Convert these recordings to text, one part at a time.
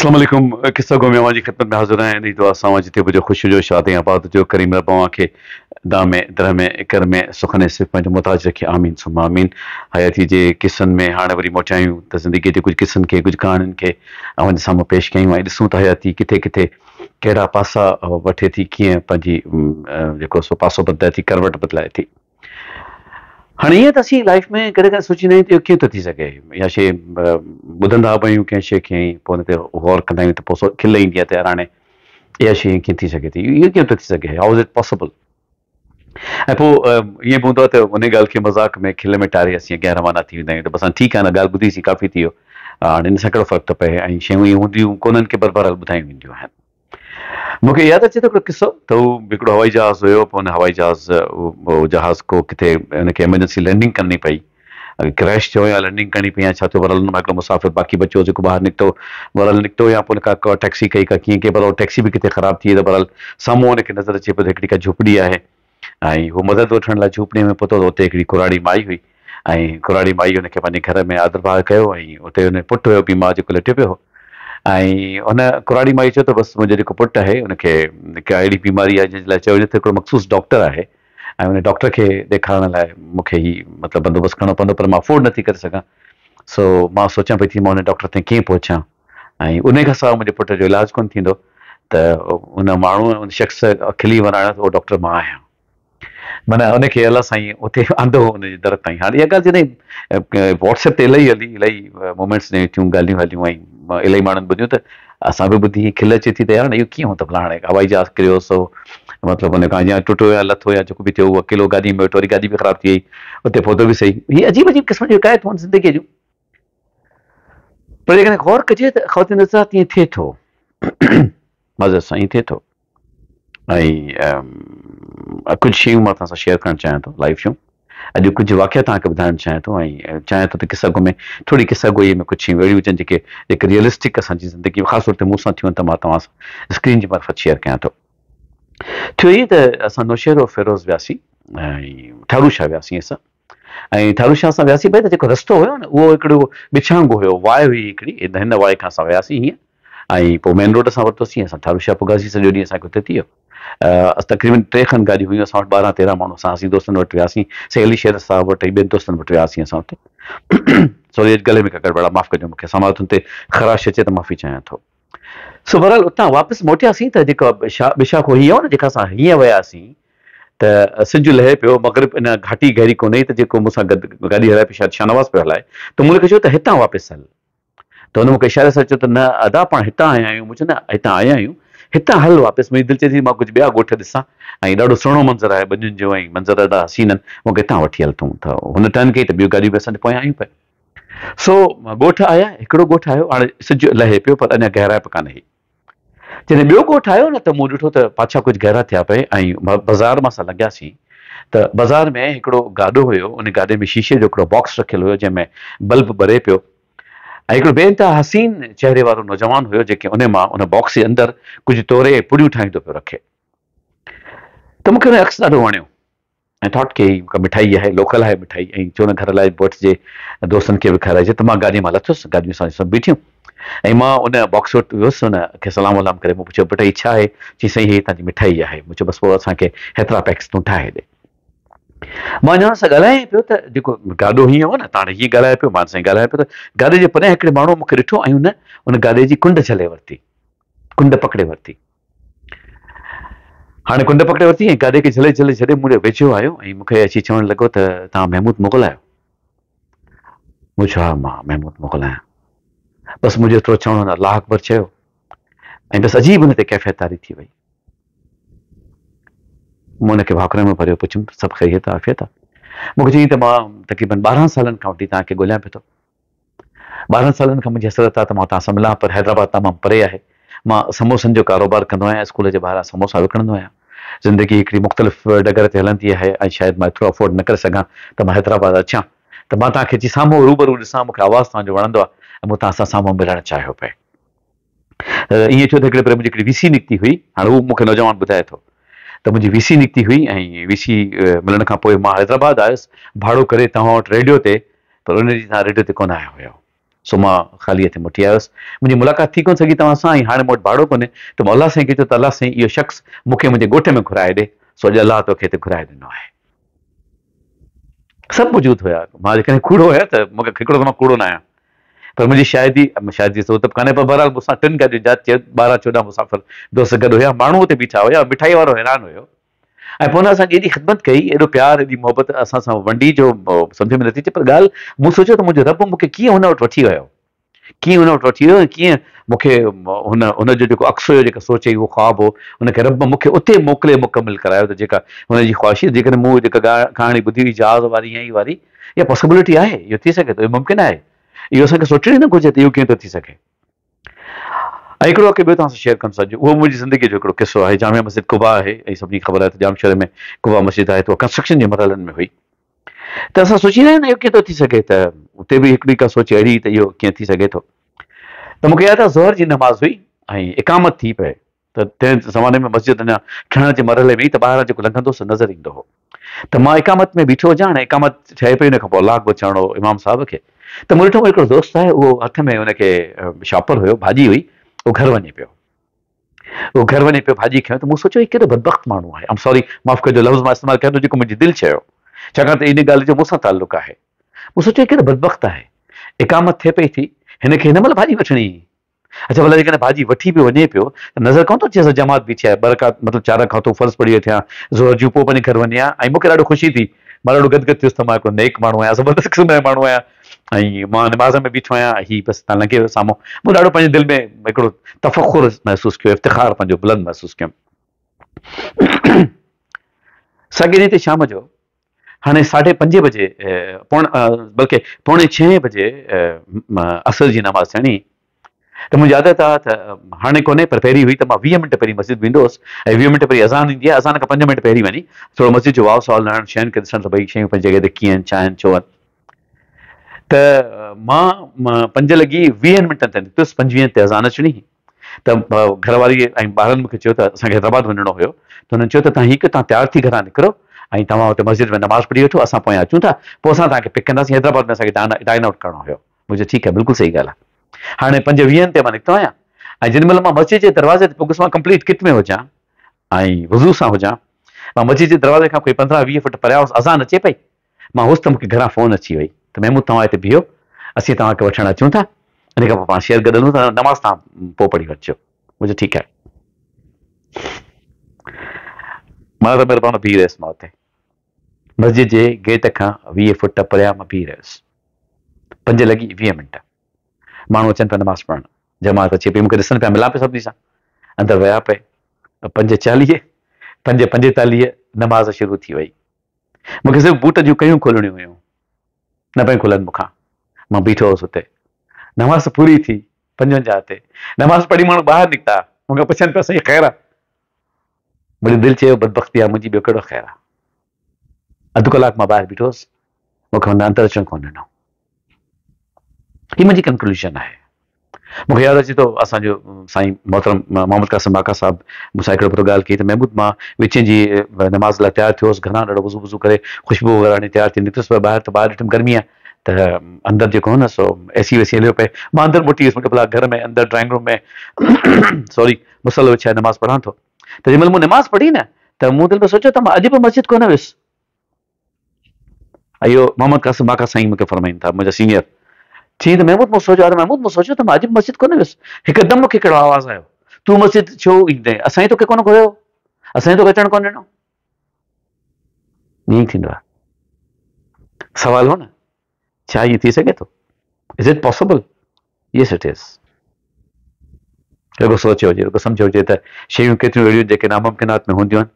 اسلام عليڪم قصه گو ۾ اوهان جي خدمت ۾ حاضر آهيان انهي دعا سان اوهان جتي به هجو خوش هجو شاد ۽ آباد هجو ڪريم رب اوهان کي دام ۾ درهم ۾ ڪرم ۾ سخن ۽ صرف پنهنجو محتاج رکي آمين ثم آمين حياتي جي قصن ۾ هاڻي وري موٽيا آهيون ته زندگي جي ڪجهه قصن کي ڪجهه ڪهاڻين کي اوهان جي سامهون پيش ڪيون ۽ ڏسون ته حياتي ڪٿي ڪٿي ڪهڙا پاسا وٺي ٿي ڪيئن پنهنجي جيڪو سو پاسو بدلائي ٿي ڪروٽ بدلائي ٿي. هاڻي ائين ته اسين لائيف ۾ ڪڏهن ڪڏهن سوچيندا آهيون ته اهو ڪيئن ٿو ٿي سگهي اها شيء ٻڌندا به آهيون ڪنهن شيء کي ۽ پوء ان تي غور ڪندا آهيون ته پوء کل ايندي آهي ته يار هاڻي اها شيء ڪيئن ٿي سگهي ٿي اهو ڪيئن ٿو ٿي سگهي how is it possible ۽ پوء ائين به هوندو آهي ته ان ڳالهه کي مذاق ۾ کل ۾ ٽاري اسين اڳيان روانا ٿي ويندا آهيون ته بس هاڻي ٺيڪ آهي نه ڳالهه ٻڌيسين ڪافي ٿي ويو هاڻي ان سان ڪهڙو فرق ٿو پئي ۽ شيون ائين هونديون ڪونهن ڪي پر بهرحال ٻڌايون وينديون آهن. مون کي ياد اچي ٿو هڪڙو قصو ته هو هڪڙو هوائي جهاز هيو پوء ان هوائي جهاز اهو جهاز ڪو ڪٿي ان کي ايمرجنسي لينڊنگ ڪرڻي پئي ڪريش ٿيو يا لينڊنگ ڪرڻي پئي يا ڇا ٿيو بهرحال ان مان هڪڙو مسافر باقي بچيو جيڪو ٻاهر نڪتو بهرحال نڪتو يا پوء ان کان ڪا ٽيڪسي ڪئي ڪا ڪيئن ڪئي بهرحال ٽيڪسي به ڪٿي خراب ٿي وئي ته بهرحال سامهون ان کي نظر اچي پيو ته هڪڙي ڪا جهوپڙي آهي ۽ هو مدد وٺڻ لاء جهوپڙيء ۾ پهتو ته اتي هڪڙي ڪراڙي مائي هئي ۽ ڪراڙي مائي هن کي پنهنجي گهر ۾ آڌرڀاء ڪيو ۽ اتي هن جو پٽ هيو بيمار جيڪو ليٽيو پيو هو ۽ ان ڪراڙي مائي چيو ته بس منهنجو جيڪو پٽ آهي ان کي ڪا اهڙي بيماري آهي جنهن جي لاء چيو وڃي ٿو هڪڙو مخصوص ڊاڪٽر آهي ۽ ان ڊاڪٽر کي ڏيکارڻ لاء مون کي هي مطلب بندوبست ڪرڻو پوندو پر مان افورڊ نٿي ڪري سگهان سو مان سوچيان پئي ٿي مان ان ڊاڪٽر تائين ڪيئن پهچان ۽ انهي کان سواء منهنجي پٽ جو علاج ڪونه ٿيندو ته ان ماڻهوء ان شخص کلي وراڻيو ته اهو ڊاڪٽر مان آهيان. معنيٰ ان کي الله سائين اتي آندو هو ان جي در تائين. هاڻي اها ڳالهه جڏهن واٽس ايپ تي الاهي هلي الاهي مومينٽس جڏهن ٿيون ڳالهيون هليون ۽ الاهي ماڻهن ٻڌيون ته اسان به ٻڌي کل اچي ٿي ته يار اهو ڪيئن هوندو ڀلا هاڻي هوائي جهاز ڪريو سو مطلب ان کان يا ٽٽو يا لٿو يا جيڪو به ٿيو اهو اڪيلو گاڏي ۾ ويٺو وري گاڏي به خراب ٿي وئي اتي پهتو به سهي. هي عجيب عجيب قسم جون حڪايتون آهن زندگيء جون. پر جيڪڏهن غور ڪجي ته خواتين حضرات ائين ٿئي ٿو معذرت سان ائين ٿئي ٿو ۽ ڪجهه شيون مان توهان سان شيئر ڪرڻ چاهيان ٿو لائيف جون اڄ ڪجهه واقعا توهان کي ٻڌائڻ چاهيان ٿو ۽ چاهيان ٿو ته قصه گو ۾ ٿوري قصه گوئي ۾ ڪجهه شيون اهڙيون هجن جيڪي جيڪي ريئلسٽڪ اسان جي زندگي ۾ خاص طور تي مون سان ٿيون ته مان توهان سان اسڪرين جي معرفت شيئر ڪيان ٿو ٿيو ائين ته اسان نوشهرو فيروز وياسين ۽ ٺارو شاهه وياسين اسان ۽ ٺارو شاهه سان وياسين پئي ته جيڪو رستو هيو نه اهو هڪڙو ٻڇانگو هيو، واء هئي هڪڙي، هن واء کان اسان وياسين هيئن ۽ پوء مين روڊ اسان ورتوسين اسان ٺارو شاهه پڳاسين سڄو ڏينهن اسان کي اتي ٿي ويو. تقريبن ٽي کن گاڏيون هيون اسان وٽ 12 13 ماڻهو اسان هئاسين دوستن وٽ وياسين سائين علي شير صاحب وٽ ۽ ٻين دوستن وٽ وياسين اسان اتي سوري اڄ گلي ۾ ڪا گڙٻڙ آهي معاف ڪجو مون کي سماعتن تي خراش اچي ته معافي چاهيان ٿو. سو بهرحال اتان واپس موٽياسين ته جيڪو ٻشاخو هي هو نه جيڪا اسان هيئن وياسين ته سج لهي پيو، مغرب اڃا گهاٽي گهري ڪونه هئي ته جيڪو مون سان گڏ گاڏي هلائي پيو شايد شاهنواز پيو هلائي ته مون هن کي چيو ته هتان واپس هل ته هن مون کي اشاري سان چيو ته نه ادا پاڻ هتان آيا آهيون مون چيو نه هتان آيا آهيون هتان هل واپس منهنجي دل چئي ٿي مان ڪجهه ٻيا ڳوٺ ڏسان ۽ ڏاڍو سهڻو منظر آهي ٻنين جو ۽ منظر ڏاڍا حسين آهن مون کي هتان وٺي هل تون ته هن ٽرن ڪئي ته ٻيون گاڏيون به اسان جي پويان آيون پئي سو ڳوٺ آيا، هڪڙو ڳوٺ آيو، هاڻي سج لهي پيو پر اڃا گهرائپ ڪانه هئي. جڏهن ٻيو ڳوٺ آيو نه ته مون ڏٺو ته پاڇا ڪجهه گهرا ٿيا پئي ۽ بازار مان اسان لنگهياسين ته بازار ۾ هڪڙو گاڏو هيو، ان گاڏي ۾ شيشي جو هڪڙو باڪس رکيل هيو جنهن ۾ بلب ٻري پيو ۽ هڪڙو بي انتها حسين چهري وارو نوجوان هيو جيڪي ان مان ان باڪس جي اندر ڪجهه توري ۽ پڙيون ٺاهيندو پيو رکي ته مون کي ان جو عڪس ڏاڍو وڻيو. ۽ ٿاٽ ڪي هي ڪا مٺائي آهي لوڪل آهي مٺائي ۽ ڇو نه گهر لاء به وٺجي دوستن کي به کارائجي ته مان گاڏي مان لٿس گاڏيون اسان جون سڀ بيٺيون ۽ مان ان باڪس وٽ ويس ان کي سلام ولام ڪري مون پڇيو پٽ هي ڇا آهي چي سائين هي هتان جي مٺائي آهي مون چيو بس پوء اسان کي هيترا پيڪس تون ٺاهي ڏي مان اڃا ان سان ڳالهايان ئي پيو ته جيڪو گاڏو هيئن هو نه ته هاڻي هيئن ڳالهايان پيو مان ان سان ڳالهايان پيو ته گاڏي جي پريان هڪڙي ماڻهو مون کي ڏٺو ۽ ان ان گاڏي جي ڪنڊ جهلي ورتي ڪنڊ پڪڙي ورتي هاڻي ڪنڊ پڪڙي ورتي ۽ گاڏي کي جهلي جهلي ڇڏي مون ڏي ويجهو آيو ۽ مون کي اچي چوڻ لڳو ته توهان محمود مغل آهيو؟ مون چيو ها مان محمود مغل آهيان. بس منهنجو ايترو چوڻ هن الله اڪبر چيو ۽ بس عجيب هن تي ڪيفيت طاري ٿي وئي. مون هن کي ڀاڪر ۾ ڀريو پڇيم سڀ خيريت آ عافيت آ؟ مون کي چيائين ته مان تقريبن 12 سالن کان وٺي توهان کي ڳوليان پيو ٿو. 12 سالن کان منهنجي حسرت آهي ته مان توهان سان ملان پر حيدرآباد تمام پري آهي. مان سموسن جو ڪاروبار ڪندو آهيان، اسڪول جي ٻاهران سموسا وڪڻندو آهيان. زندگي هڪڙي مختلف ڊگر تي هلندي آهي ۽ شايد مان ايترو افورڊ نه ڪري سگهان ته مان حيدرآباد اچان ته مان توهان کي اچي سامهون روبرو ڏسان، مون کي آواز توهان جو وڻندو آهي ۽ مون توهان سان سامهون ملڻ چاهيو پئي. ائين ٿيو ته هڪڙي ڀيري منهنجي هڪڙي وي سي نڪتي هئي، هاڻي هو مون کي نوجوان ٻڌائي ٿو ته منهنجي وي سي نڪتي هئي ۽ وي سي ملڻ کان پوء مان حيدرآباد آيس ڀاڙو ڪري توهان وٽ ريڊيو تي پر ان ڏينهن توهان ريڊيو تي ڪونه آيا هيؤ. سو مان خالي هٿين موٽي آيس. منهنجي ملاقات ٿي ڪونه سگهي توهان سان ۽ هاڻي مون وٽ ڀاڙو ڪونهي ته مان الله سائين کي چيو ته الله سائين اهو شخص مون کي منهنجي ڳوٺ ۾ گهرائي ڏي، سو اڄ الله توکي هتي گهرائي ڏنو آهي. سڀ موجود هيا. مان جيڪڏهن ڪوڙو آهيان ته مون کي هڪڙو ته مان ڪوڙو نه آهيان پر منهنجي شاهدي شاهدي جي ضرورت به ڪانهي پر بهرحال مون سان ٽن گاڏين جا 12 14 مسافر دوست گڏ هيا. ماڻهو اتي بيٺا هيا. مٺائي وارو حيران هيو. ۽ پوء هن اسان جي ايڏي خدمت ڪئي، ايڏو پيار، ايڏي محبت اسان سان ونڊي جو سمجهه ۾ نٿي اچي پر ڳالهه مون سوچيو ته منهنجو رب مون کي ڪيئن هن وٽ وٺي ويو، ڪيئن هن وٽ وٺي ويو ۽ ڪيئن مون کي هن هن جو جيڪو عڪس هيو، جيڪا سوچ هئي، اهو خواب هو، ان کي رب مون کي اتي موڪلي مڪمل ڪرايو ته جيڪا هن جي خواهش هئي، جيڪڏهن مون جيڪا ڪهاڻي ٻڌي هئي جهاز واري يا هي واري، اها پاسيبلٽي آهي، اهو ٿي سگهي ٿو، اهو ممڪن آهي، اهو اسان کي سوچڻ ئي نه گهرجي ته اهو ڪيئن ٿو ٿي سگهي. ۽ هڪڙو واقعو ٻيو توهان سان شيئر ڪندس اڄ اهو منهنجي زندگيء جو هڪڙو قصو آهي جامع مسجد قباء آهي ۽ سڀني کي خبر آهي ته ڄامشوري ۾ قباء مسجد آهي ته اها ڪنسٽرڪشن جي مرحلن ۾ هئي ته اسان سوچيندا آهيون نه اهو ڪيئن ٿو ٿي سگهي ته اتي به هڪڙي ڪا سوچ اهڙي ته اهو ڪيئن ٿي سگهي ٿو ته مون کي ياد آهي ظهر جي نماز هئي ۽ اقامت ٿي پئي ته تنهن زماني ۾ مسجد اڃا ٺهڻ جي مرحلي ۾ هئي ته ٻاهران جيڪو لنگهندو سو نظر ايندو هو ته مان اقامت ۾ بيٺو هجان هاڻي اقامت ٺهي پئي ان کان پوء الله اڪبر چوڻو هو امام صاحب کي ته مون ڏٺو هڪڙو دوست آهي اهو هٿ ۾ ان کي شاپر هيو ڀاڄي هئي اهو گهر وڃي پيو اهو گهر وڃي پيو ڀاڄي کنيو ته مون سوچيو هي ڪيڏو بدبخت ماڻهو آهي ام سوري معاف ڪجو لفظ مان استعمال ڪيان ٿو جيڪو منهنجي دل چيو ڇاڪاڻ ته ان ڳالهه جو مون سان تعلق آهي مون سوچيو هي ڪيڏو بدبخت آهي اقامت ٿئي پئي ٿي هن کي هن مهل ڀاڄي وٺڻي هئي اڇا ڀلا جيڪڏهن ڀاڄي وٺي پيو وڃي پيو ته نظر ڪونه ٿو اچيس ته جماعت بيٺي آهي ٻه رڪعت مطلب چار رڪعتون فرض پڙهي وٺي ها ظهر جون پوء پنهنجي گهر وڃي ها ۽ مون کي ڏاڍو خوشي ٿي مان ڏاڍو گد گد ٿيس ته مان هڪڙو نيڪ ماڻهو آهيان زبردست قسم جو ماڻهو آهيان ۽ مان نماز ۾ بيٺو آهيان ۽ هي بس هتان لنگهي ويو سامهون مون ڏاڍو پنهنجي دل ۾ هڪڙو تفخر محسوس ڪيو افتخار پنهنجو بلند محسوس ڪيم ساڳي ڏينهن تي شام جو هاڻي ساڍي پنجين بجي پوڻ بلڪه پوڻي ڇهين بجي عصر جي نماز ٿيڻي ته منهنجي عادت آهي ته هاڻي ڪونهي پر پهرين هئي ته مان 20 منٽ پهرين مسجد ويندو هوس ۽ 20 منٽ پهرين اذان ايندي آهي اذان کان 5 منٽ پهرين وڃي ٿورو مسجد جو واء ساء لهڻ شين کي ڏسڻ ته ڀئي شيون پنهنجي جڳهه تي ڪيئن آهن ڇا آهن ڇو آهن ته مان 5 لڳي 20 منٽن تي نڪتس 25 تي اذان اچڻي هئي ته گهر واري ۽ ٻارن مون کي چيو ته اسان کي حيدرآباد وڃڻو هيو ته هنن چيو ته توهان هي ڪيو توهان تيار ٿي گهران نڪرو ۽ توهان اتي مسجد ۾ نماز پڙهي وٺو اسان پويان اچون ٿا پوء اسان توهان کي پڪ ڪنداسين حيدرآباد ۾ اسان کي ڊائن آئوٽ ڪرڻو هيو مون چيو ٺيڪ آهي بلڪل صحيح ڳالهه آهي هاڻي پنج ويهن تي مان نڪتو آهيان ۽ جن مهل مان مسجد جي دروازي تي پڳس مان ڪمپليٽ ڪٽ ۾ هجان ۽ وضو سان هجان مان مسجد جي دروازي کان ڪوئي 15 20 فٽ پريان هوس اذان اچي پئي مان هوس ته مون کي گهران فون اچي وئي ته محمود توهان هتي بيهو اسين توهان کي وٺڻ اچون ٿا ان کان پوء پاڻ شهر گڏ هلون ٿا نماز توهان پوء پڙهي وٺجو. مون چيو ٺيڪ آهي. مان ته مهربان بيهي رهيس مان اتي مسجد جي گيٽ کان 20 فٽ پريان مان بيهي رهيس. 5 لڳي 20 منٽ ماڻهو اچن پيا نماز پڙهڻ جماعت اچي پئي مون کي ڏسن پيا ملان پيو سڀني سان اندر ويا پئي 5:40 5:45 نماز شروع ٿي وئي. مون کي صرف بوٽ جون ڪيون کولڻيون هيون، نه پيون کلن مون کان. مان بيٺو هوس اتي. نماز پوري ٿي، 55 تي. نماز پڙهي ماڻهو ٻاهر نڪتا، مون کان پڇن پيا سائين خير آ؟ منهنجي دل چيو بدبختي آ منهنجي ٻيو ڪهڙو خير آ. اڌ ڪلاڪ مان ٻاهر بيٺو هوس، مون کي هن اندر اچڻ ڪونه ڏنو. هي منهنجي ڪنڪلوزن آهي. مون کي ياد اچي ٿو اسان جو سائين محترم محمد قاسم ماڪا صاحب مون سان هڪڙو ڀيرو ڳالهه ڪئي ته محمود مان وچين جي نماز لاء تيار ٿيو هوس گهران ڏاڍو وضو وضو ڪري خوشبو وغيره هڻي تيار ٿي نڪتس پر ٻاهر ته ٻاهر ڏٺم گرمي آهي ته اندر جيڪو هو نه سو اي سي وي سي هليو پئي مان اندر موٽي ويس مون چيو ڀلا گهر ۾ اندر ڊرائنگ روم ۾ سوري مصلو وڇائي نماز پڙهان ٿو ته جنهن مهل مون نماز پڙهي نه ته مون دل ۾ سوچيو ته مان اڄ به مسجد ڪونه ويس اهو محمد قاسم ماڪا سائين مون کي فرمائن ٿا، منهنجا سينيئر. چيائين ته محمود مون سوچيو اري محمود مون سوچيو ته مان اڄ به مسجد ڪونه ويس. هڪدم مون کي هڪڙو آواز آيو، تون مسجد ڇو ايندين؟ اسان ئي توکي ڪونه گهريو هو. اسان ئي توکي اچڻ ڪونه ڏنو. ائين ئي ٿيندو آهي. سوال هو نه، ڇا ائين ٿي سگهي ٿو؟ Is it possible? Yes it is. رڳو سوچيو هجي، رڳو سمجهيو هجي ته شيون ڪيتريون اهڙيون جيڪي ناممڪنات ۾ هونديون آهن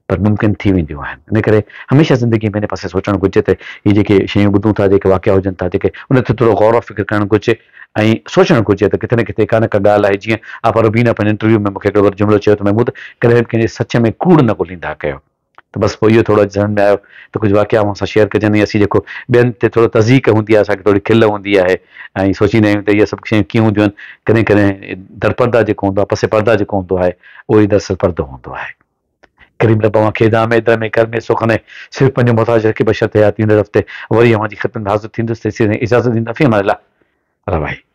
پر ممڪن ٿي وينديون آهن. ان ڪري هميشه زندگي ۾ ان پاسي سوچڻ گهرجي ته هي جيڪي شيون ٻڌون ٿا، جيڪي واقعا هجن ٿا، جيڪي ان تي ٿورو غور و فڪر ڪرڻ گهرجي ۽ سوچڻ گهرجي ته ڪٿي نه ڪٿي ڪا نه ڪا ڳالهه آهي. جيئن آپا روبينا پنهنجي انٽرويو ۾ مون کي هڪڙو ڀيرو جملو چيو ته محمود ڪڏهن به ڪنهن جي سچ ۾ ڪوڙ نه ڳوليندا ڪيو. ته بس پوء اهو ٿورو اڄ ذهن ۾ آيو ته ڪجهه واقعا اوهان سان شيئر ڪجن ۽ اسين جيڪو ٻين تي ٿورو تضحيڪ هوندي آهي اسان کي ٿوري کل هوندي آهي ۽ سوچيندا آهيون ته اهي سڀ شيون ڪيئن هونديون آهن ڪڏهن ڪڏهن درپرده جيڪو هوندو آهي پس پرده جيڪو هوندو آهي اهو ئي دراصل پردو هوندو آهي. ڪريم رب اوهان کي دام در ۾ ڪر ۾ سخن ۽ صرف پنهنجو محتاج رکي بشرط حيات ايندڙ هفتي وري اوهان جي خدمت ۾ حاضر ٿيندس تيسين اجازت ڏيندا في امان الله. رواهي.